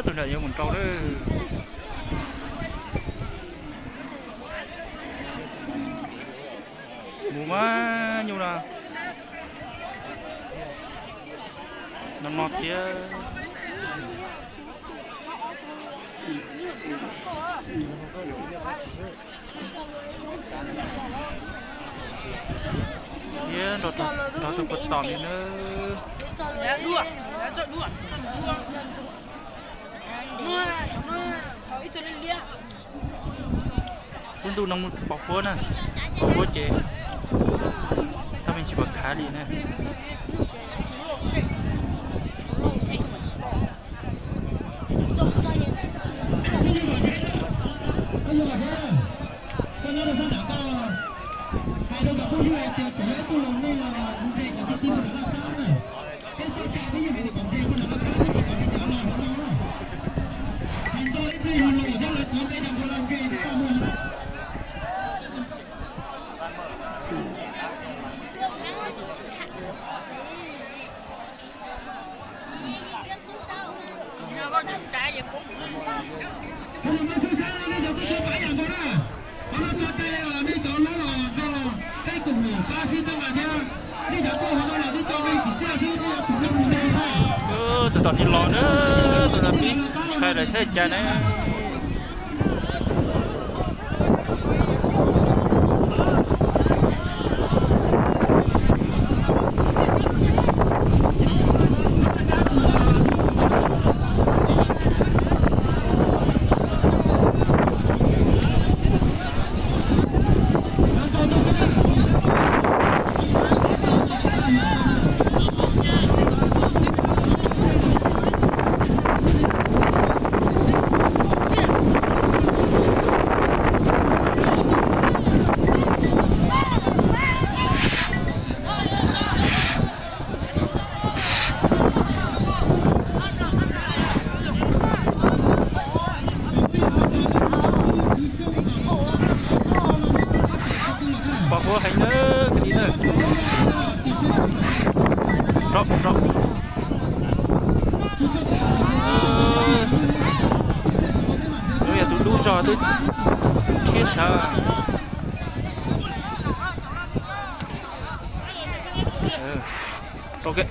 Tus nram yuav mus nrau lawm. Mus mas nyuj no. No no thiab. Thiab nrog tus puag tom li na. Lub ntuj no pos huab na, pos huab ces tab meeg tsis pom khav li na. Tus tom tsis los na, tus tom pib ntshai lawm thiab cas ne. Pos huab heev na, kwv tij na. Rov, rov. Nws yog tus dub zog twb rhiab sawv. Rau kev.